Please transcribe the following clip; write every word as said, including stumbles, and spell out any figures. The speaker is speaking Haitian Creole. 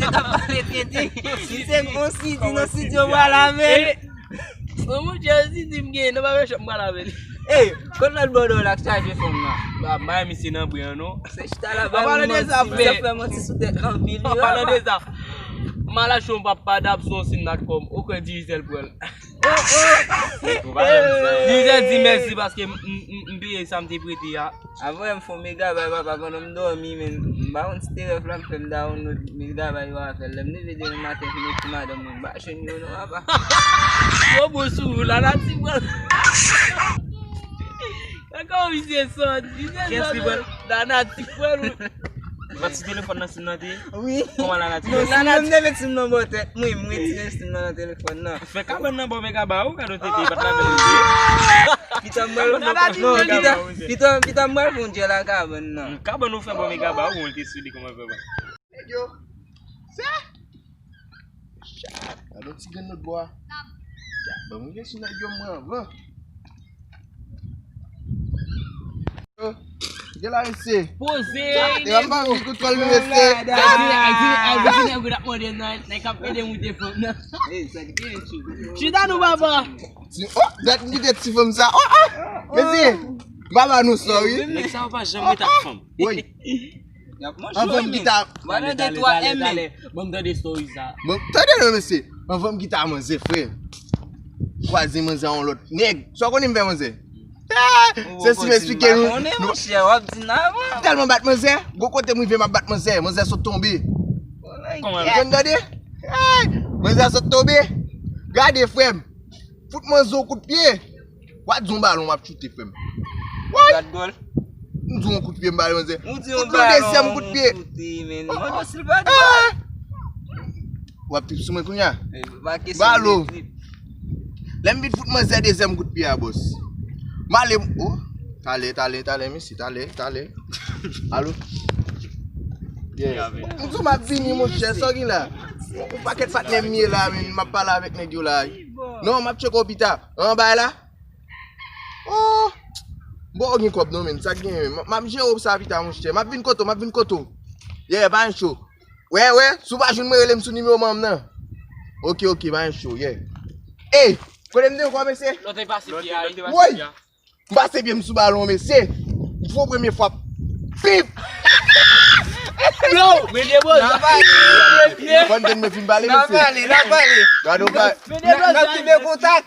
T ap pale tenten. Si se yon si di nan estidyo, m pral avè l. Bon, monchè, si di m gen, nan pa fè chanm, m pral avè l. Ey, kot lòt bòdò la k chaje fanm nan? Ba, bay misye nan bren an, non. Se chita la, bay moun manti, misye ap fè manti sou tèt anpil. An palan de sa, m al achte yon pap padap sou yon sin natcom, ou kwè Digicel pran l? Digicel di mèsi paske m, m, m, m peye sa m te prete a. Avan m fè yon megabay, papa, pandan m dòmi, men m pa konn si te rèv la m fè m download megabay yo avè l. Lè m leve demen maten, fin ekri madanm mwen, m pa jwenn yo non, papa. Yo bon sou ou, la nati pran. Kaka w misye sòt, misye sòt. La nati pran ou. Ou pa t sou telefòn nan, sim nan te ye? Wi. Kòman la nati pran? Non, sim nan, m te met sim nan bò tèt mwen, m retire sim nan nan telefòn nan. Fè kabann nan ba w megabay ou, gade w te peye, pa t ladan l te ye. Pita m pral, non, pita, pita, pita m pral fè yon djèl a kabann nan. Kabann ou fè ba w megabay ou, ou te sou li kòman fè ba. Nèg yo, se. Gade yon ti grenn lòt bò a. Ban m rive sou nèg yo mwen anvan. Gen la, mesye. Poze, e pa vin kout kòl nou, mesye. Ay, di, ay, di, ay, di, nèg yo t ap mande nan, nèg k ap ede moute fanm nan. Chita nou, papa. Ti, oh, dat m kite ti fanm sa. Oh, oh. Mesye, baba nou sò, wi. Nèg sa yo pa janm ret ak fanm. Wi. Anvan m kite a. Mwen de twa M. Ban m tande story sa. Bon, tande non, mesye. Anvan m kite a manzè, frè. Kwaze manzè a yon lòt nèg. Sa w konnen m fè manzè? Eh, se si m eksplike nou. Monchè, w ap di n avan. Tèlman bat manzè, gwo kote m rive m ap bat manzè. Manzè sot tonbe. Kòman? Ou konn tande? Eh, manzè sot tonbe. Gade, frè m. Fout manzè yon kout pye. W a di yon balon m ap choute, frè m. Woy! Gad gòl. M di yon kout pye, m bale manzè. Ou di yon balon, dezyèm kout pye. Ou di yon balon, ou choute, men. Mwen, si l pa di. W ap trip sou mwen kounye a? Balo. Lè m vin fout manzè dezyèm kout pye a, bòs. M ale, oh, talè, talè, talè, mesye, talè, talè. Alo? Yeah. M di w m ap vini, monchè, sa w gen la? Yon pakèt patnè m ye la, men m ap pale avèk nèg yo la. Non, m ap tcheke w pita. An bay la? Oh! M poko gen kòb non, men sa k genyen, men m ap jere w sa pita, monchè. M ap vin kote w, m ap vin kote w. Yeah, pa gen cho. Wè, wè, si w pa jwenn mwen, rele m sou nimewo manm nan. Ok, ok, pa gen cho, yeah. Ey, kote m te ankò, mesye? Lòt te pase pye a, wi. Woy! M pase pye m sou balon, mesye. M fè premye fwa. Pip! Yo, men de bòz. N a pale. Fò n tann mwen fin pale, mesye. N a pale, n a pale. Gade w pa. Men de bòz. N ap kenbe kontak.